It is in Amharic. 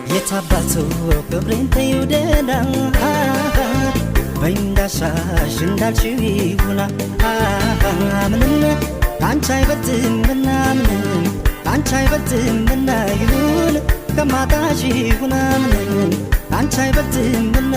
የታባቱ ክብሬን ተይው ደህና፣ በይ እንዳሻሽ እንዳልሽው ይሁና። ምንም ካንቺ አይበልጥምና፣ ምንም ካንቺ አይበልጥምና፣ ይሁን ከማጣሽ ይሁና፣ ምንም ካንቺ አይበልጥምና።